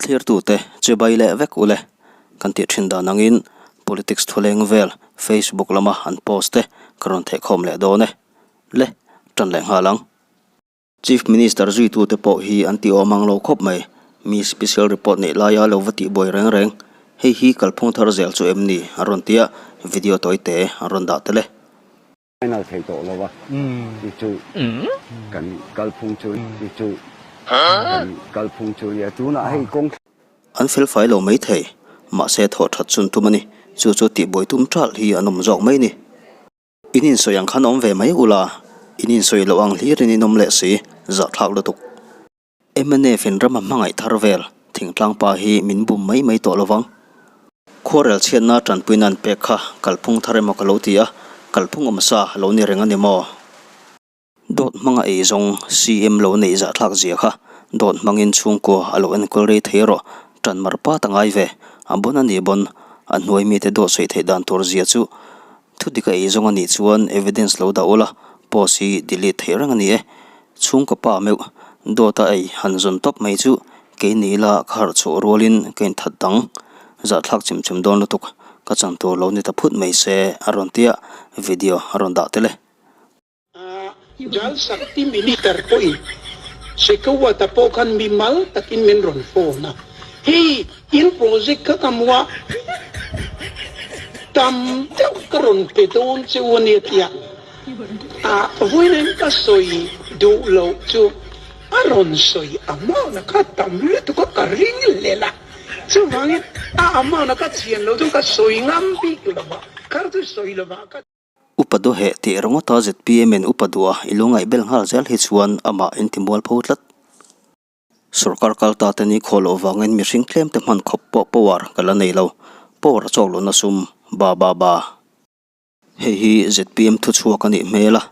Thlirtute chibai leh vek ule kan tih thin dan angin politics thuleng vel Facebook lama an post te ka rawn thehkhawm leh dawn e. Le, tan leh nghal ang. Chief Minister zuitute pawh hi an ti awm ang lo khawp mai. Mi special report neih laia lo va tihbuai reng reng. Hei hi kalphung thar zel chu em ni? A rawn ti a, video tawi te an rawn dah tel e. Final thei tawh lo a, chu chu kan kalphung chu chu chu kan kalphung chu nia tunah hei kawng. An fel fai lo mai thei, mahse thawh that chun tum a ni, chu chu tihbuai tum ṭalh hi an awm zawk mai ni. In insawi ang khan awm ve mai ula, in insawi loh ang hlirin in awm leh si, zahthlak lutuk. Mnf in ram a hmangaih thar vel, thingtlang pa hi min bum mai mai tawh lovang. Khuarel chhiatna tanpuina an pek kha kalphung thar emaw ka lo ti a, kalphung awmsa lo ni reng a ni maw? Dawt hmanga ei zawng CM lo neih zahthlak zia kha dawt hmangin chhungkua a lo enkawl rei thei erawh tan mar pat a ngai ve, a bon a ni bon, a hnuai mite dawt sawi theih dan tur zia chu Thu dik a ei zawng a nih chuan evidence lo dah ula, post hi delete theih reng a ni e. Chhungkaw pa meuh dawt a ei han zawn tawp mai chu kei ni ila ka harh chhuah rualin ka inthat dang. Zahthlak chim chim dawn lutuk ka chan tur lo ni ta phut mai se a rawn tia video a rawn dah tel e. Jal Shakti Minister pawhin Shekhawat-a pawh khan mi mal takin min rawn phone a, Hei, in project kha ka hmu a, tam deuh ka rawn pe dawn che u a nia tia a vawiin ka sawi duh loh chu a rawn sawi amount-a kha tam lutuk a ka ring hlel a, chuvangin a amount-a ka chhian loh chuan ka sawi ngam bik lo va, khar chu sawi lo va ka. Upa Duheh tih ringawta zpm in upa duh a i lu ngaih bel nghal zel hi chuan amah in ti mual pho tlat. Sorkar kal ta te ni khaw loh vangin mihring tlem te hman khawp pawh power ka la nei lo. Power a chawk lohna sum ba ba ba. Hei hi zpm thuchhuak a nih hmel a,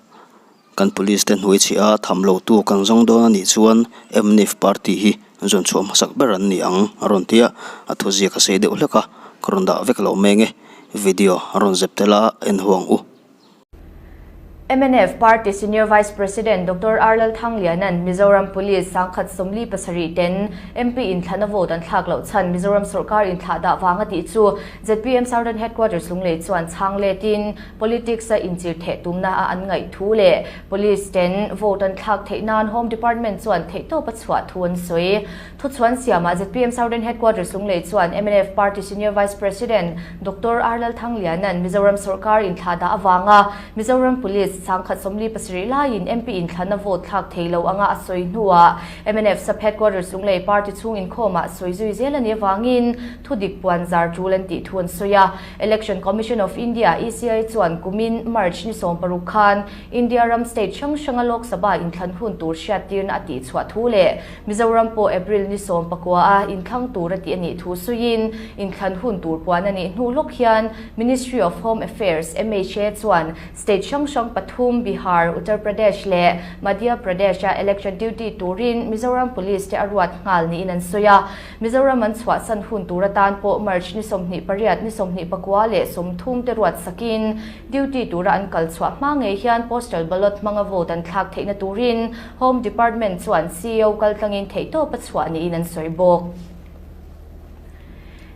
kan police te hnuai chhiah a tham lo tu kan zawng dawn a nih chuan mnf party hi zawn chhuah hmasak ber an ni ang a rawn ti a, a thuziak a sei deuh hlek a, ka rawn dah vek lo meng e. Video a rawn zep tel a, en huang u. Mnf Party Senior Vice President Doctor R Lalthangliana'n Mizoram Police sangkhat 47 ten MP inthlana vote an thlak loh chhan Mizoram sorkar inthlahdah vang a tih chu zpm Southern Headquarters Lunglei chuan chhang letin politics a inchir theh tumna a an ngaih thu leh Police ten vote an thlak theih nan Home Department chuan theihtawp a chhuah thu an sawi. Thuchhuan siamah zpm Southern Headquarters Lunglei chuan mnf Party Senior Vice President Doctor R Lalthangliana'n Mizoram sorkar inthlahdah avanga Mizoram Police 1047 laiin MP inthlana vote thlak thei lo anga a sawi hnuah mnf Sub Headquarters Lunglei Party chhung inkhawmah sawi zui zel a nih avangin thudik puan zar tul an tih thu an sawi a. Election Commission of India, ECI, chuan kumin March ni 16 khan India ram state hrang hranga Lok Sabha inthlan hun tur hriattirna a tihchhuah thu leh Mizoram pawh April ni 19 a inthlang tur a tih a nih thu suiin inthlan hun tur puan a nih hnu hlawk hian Ministry of Home Affairs, mha, chuan state hrang hrang pathum Bihar, Uttar Pradesh leh Madhya Pradesh-a election duty turin Mizoram Police te a ruat nghal niin an sawi a. Mizoram an chhuahsan hun tur atan pawh March ni 28, ni 29 leh 30 te ruat sakin duty tura an kal chhuah hma ngei hian postal ballot hmanga vote an thlak theihna turin Home Department chuan ceo kaltlangin theihtawp a chhuah niin an sawi bawk.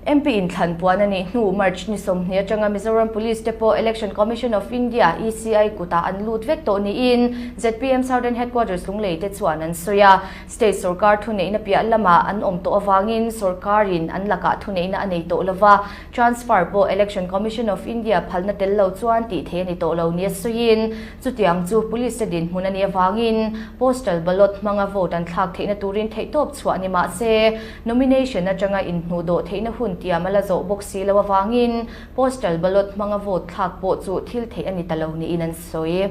MP inthlan puan a nih hnu March ni 20 atanga Mizoram Police te pawh Election Commission of India, ECI, kutah an lut vek tawh niin zpm Southern Headquarters Lunglei te chuan an sawi a. State sorkar thuneihna piah lamah an awm tawh avangin sorkarin an lakah thuneihna a nei tawh lova, transfer pawh Election Commission of India phalna tel lo chuan tih theih a ni tawh lo nia sawiin Chutiang chu Police te dinhmun a nih avangin Postal Ballot hmanga vote an thlak theihna turin theihtawp chhuah ni mah se, nomination atanga inhnuhdawh theihna hun tiam a la zawh bawk si lo avangin Postal Ballot hmanga vote thlak pawh chu thil theih a ni ta lo niin an sawi.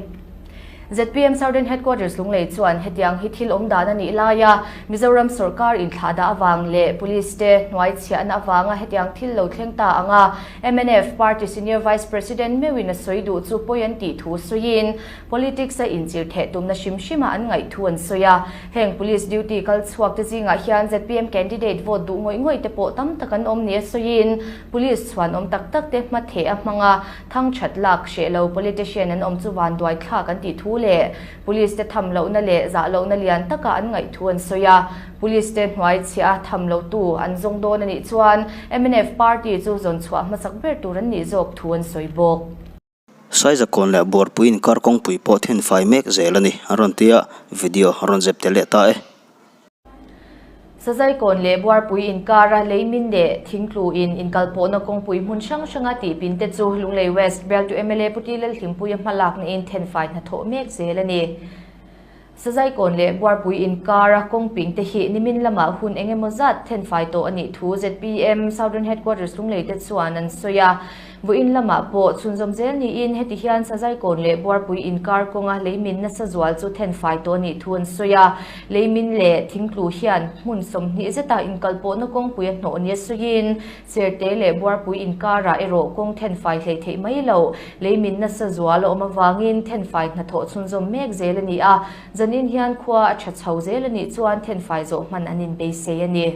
Zpm Southern Headquarters Lunglei chuan hetiang hi thil awm dan a nih laia Mizoram sorkar inthlahdah avang leh Police te hnuaichhiahna avanga hetiang thil lo thleng ta anga Mnf Party Senior Vice President meuhin a sawi duh chu pawi an tih thu sawiin, politics a inchir theh tumna hrim hrima an ngaih thu an sawi a. Heng police duty kal chhuak te zingah hian zpm candidate vote duh ngawih ngawih te pawh tam tak an awm nia sawiin, police chhuan awm tak tak te hmatheh a hmanga thang that lak hreh lo politician an awm chu vanduai thlak an tih thu leh. leh Police te tham lohna leh zah lohna lian taka an ngaih thu an sawi a. Police te hnuai chhiah a tham lotu an zawng dawn a nih chuan mnf party chu zawn chhuah hmasak ber tur an nih zawk thu an sawi bawk. Saizakawn leh Buarpui inkar kawngpui pawh thenfai mek zel a ni, an rawn ti a, video a rawn zep tel leh ta e. Sazaikawn leh Buarpui inkara leimin leh thingtluin inkalpawhna kawngpui hmun hrang hranga tihpin te chu Lunglei West bialtu mla Pu Ti Lalhlimpuia hmalaknain thenfai hnathawh mek zel a ni. Sazaikawn leh Buarpui inkara kawngping te hi nimin lamah hun eng emaw zat thenfai tawh a nih thu zpm Southern Headquarters Lunglei te chuan an sawi a. Vawiin lamah pawh chhunzawm zel niin heti hian Sazaikawn leh Buarpui inkar kawnga leimin nasa zual chu thenfai tawh a nih thu an sawi a. Leimin leh thingtlu hian hmun 20 zeta inkalpawhna kawngpui a hnawh nia sawiin Cherte leh Buarpui inkarah erawh kawng thenfai hleih theih mai lo. Leimin nasa zual a awm avangin thenfai hnathawh chhunzawm mek zel a ni a, zanin hian khua a tha chho zel a nih chuan thenfai zawh hman an inbeisei a ni.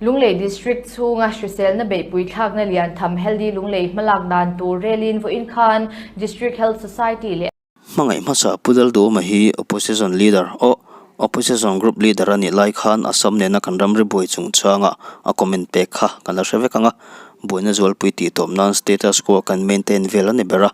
Lunglei District chhunga hriselna beihpui thlakna lian tham Healthy Lunglei hmalak dan tur relin vawiin khan District Health Society leh Hmangaih hmasa Pu Lalduhawma hi Opposition Leader, aw, Opposition Group Leader a nih lai khan Assam nena kan ramri buai chungchanga a comment pek kha kan la hre vek ang a, buaina zualpui tih tawp nan status quo kan maintain vel a ni ber a,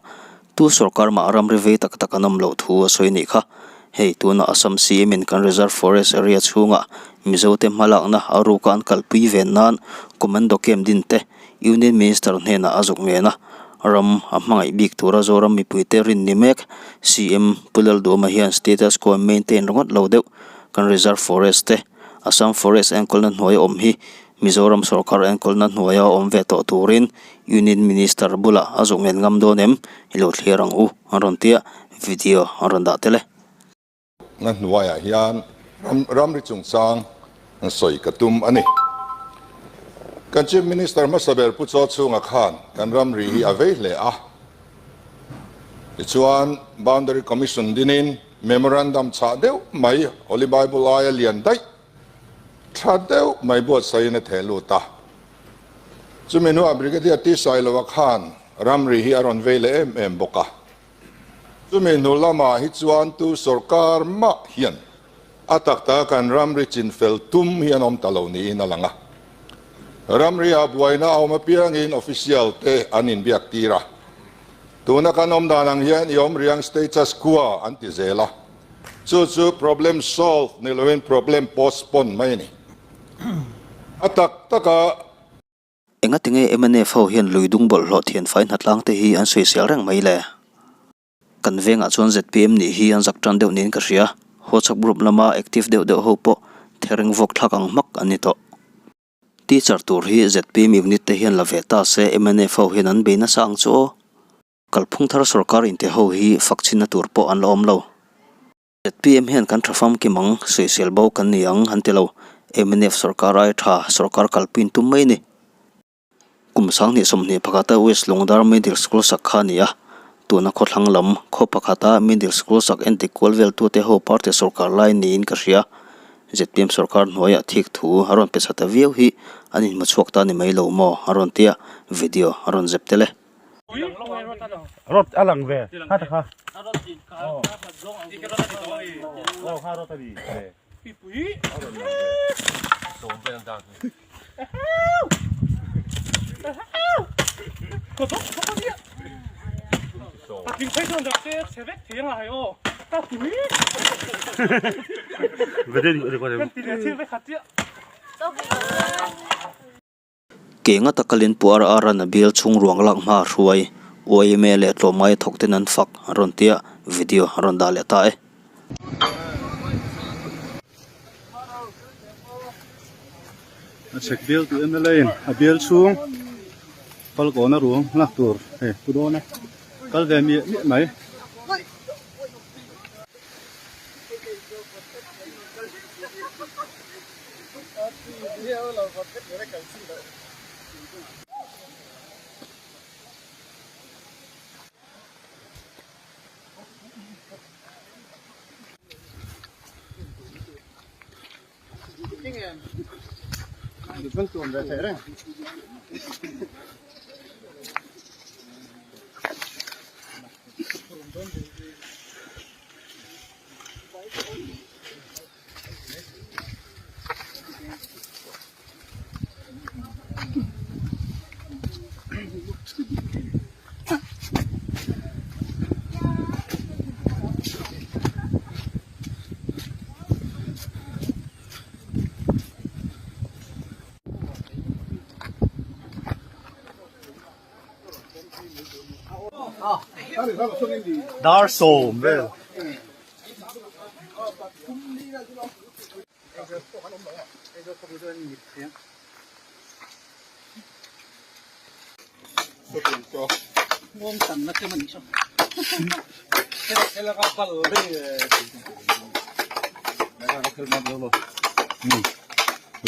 tu sorkar mah ramri vei tak tak an awm loh thu a sawi nih kha. Hei tunah Assam CM in kan Reserve Forest area chhungah Mizote hmalakna a ruka an kalpui ven nan Commando camp din te Union Minister hnenah a zuk ngen a, ram a hmangaih bik tura Zoram mipuite rin ni mek. CM Pu Lalduhawma hian status quo maintain ringawt lo deuh kan Reserve Forest te, Assam Forest enkawlna hnuaia awm hi Mizoram sorkar enkawlna hnuaia awm ve tawh turin Union Minister bulah a zuk ngen ngam dawn em? I lo thlir ang u, an rawn ti a, video an rawn dah tel e. Na hnuaiah hian ramri chungchang sawi ka tum a ni. Kan Chief Minister hmasa ber Pu Chaw Chhunga khan kan ramri hi a vei hle a. Tichuan Boundary Commission dinin Memorandum chhah deuh mai Holy Bible aia lian daih tha deuh mai buatsaihin a theh lut a. Chumi hnuah Brigadier T Sailoa khan ramri hi a rawn vei leh em em bawk a. Chumi hnu lamah hi chuan tu sorkar mah hian a tak taka kan ramri chinfel tum hi an awm ta lo niin a lang a. Ramri-ah buaina a awm apiangin official te an inbiak tir a. Tuna kan awm dan ang hian i awm riang status quo an ti zel a. Chu chu problem solve ni loin problem postpone mai a ni. A tak taka. Engati nge mnf ho hian lui dung bawlhhlawh thianfai hnatlang te hi an sawisel reng mai le? Kan vengah chuan zpm nih hi an zak tan deuh niin ka hria. WhatsApp group lama active deuh deuh ho pawh thereng vawk thlak ang hmak an ni tawh. Teacher tur hi zpm unit te hian la ve ta se mnf ho hian an bei nasa ang chu aw. Kalphung thar sorkar inte ho hi fak chhinna tur pawh an la awm lo. Zpm hian kan tha famkim ang, sawisel bo kan ni ang an ti lo. Mnf sorkar ai tha sorkar kalpuiin tum mai a ni. Kum 2020 pakhata West Lungdar Middle School sak kha a ni a, tuna khawthlang lam khaw pakhata Middle School sak endik kual veltute ho party sorkar lai niin ka hria. Zpm sorkar hnuaiah thik thu a rawn pe chha ta viau hi an inhmu chhuak ta ni mai lo maw a rawn ti a, video a rawn zep tel e. Rod a lang ve kha ta kha aw kha rod a ni Ke nga takalin Pu Ar Aran a bial chhung ruang lak hma a hruai, yma leh tlawmngai a thawk ten an fak an rawn ti a, video a rawn dah leh ta e. A chhek bial tih mla in a bial chhung falkawna ruang lak tur hei pu dawn e kal ve miah miah mai. Dar sawm vel.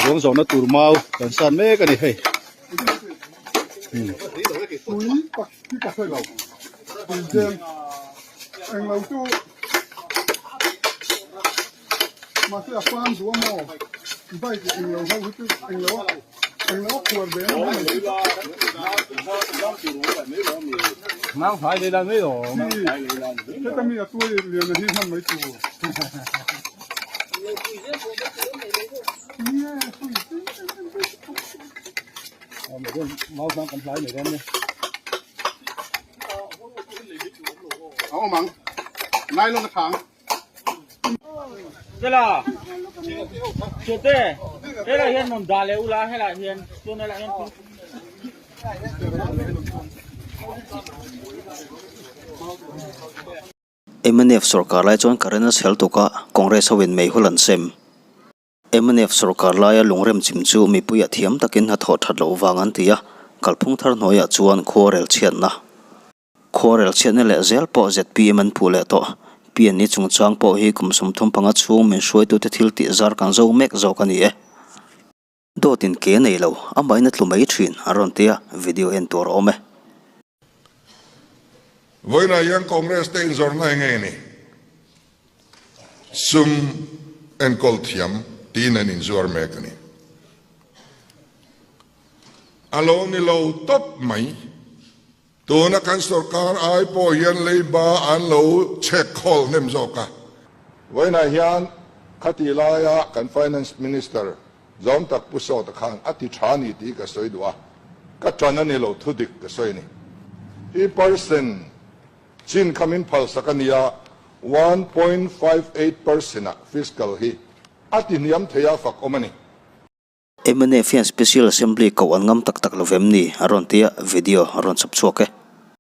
Ruang zawhna tur mau kan san mek a ni hei. Mnf sorkar lai chuan current a chhel tuk a, Congress ho in meihul an sem. Mnf sorkar laia lungrem chim chu mipuiah thiam takin hnathawh that loh vang an ti a, kalphung thar hnuaiah chuan khuarel chhiatna. Khuarel chhiatna leh zel pawh zpm an puh leh tawh. PNE chungchang pawh hi kum 35 chhung min hruaitute thil tih zar kan zo mek zawk a ni e. Dawtin ke nei lo, amahin a tlu mai thin an rawn ti a, video en tur a awm e. Vawiinah hian Congress te inzawrna eng nge ni? Sum enkawl thiam tiin an inzuar mek a ni. A lo ni lo tawp mai. Tuna kan sorkar ai pawh hian leiba an lo chhek khawl hnem zawk a. Vawiinah hian khati laia kan Finance Minister zawm tak Pu Sawta khan a ti tha ni tih ka sawi duh a, ka tan a ni lo thudik ka sawi a ni. Hi percent chin kha min phalsak a nia, 1.58 percent ah fiscal hi a ti hniam thei a fak awm a ni. Mnf hian Special Assembly koh an ngam tak tak lo vem ni? a rawn ti a, video a rawn chhawp chhuak e.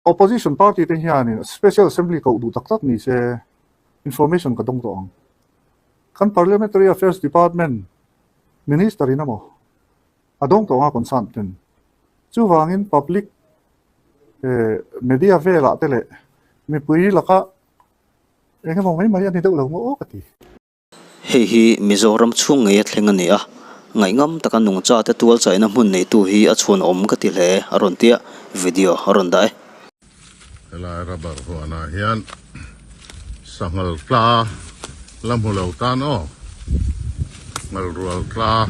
Opposition party te hianin Special Assembly koh duh tak tak ni se information ka dawng tawh ang. Kan Parliamentary Affairs Department Minister in emaw a dawng tawh ang a concern ten. Chuvangin public media velah te leh mipui laka eng emaw mai mai a ni deuh lo maw aw ka ti. Hei hi Mizoram chhung ngei a thleng a ni a, ngaihngam taka nungcha te tual chaihna hmun neitu hi a chhuan awm ka ti hle a rawn ti a, video a rawn dah e. Helai rubber huanah hian sanghal tla la hmu lo tan aw, nghal rual tla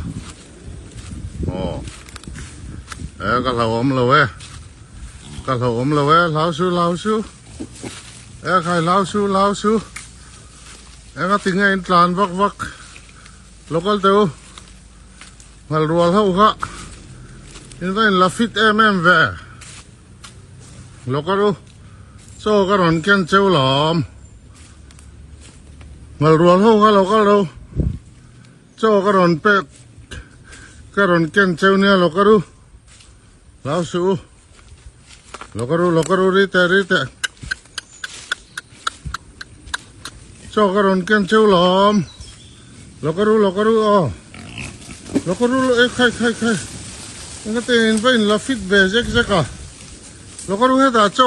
aw e ka hlauhawm lo e, ka hlauhawm lo e, hlau su hlau su e khai hlau su hlau su. Enga ti nge in tlan vak vak local te u nghal rual ho kha in va in la fit em em ve local u chaw ka rawn ken cheu lawm nghal rual ho kha local ro chaw ka rawn pek ka rawn ken cheu nia local u lau suh u Local u local u ri teh ri teh Chaw ka rawn ken cheu lawm Local u local u aw Local u e khai khai khai Engate in va in la fit ve zek zek a Local u hetah chaw.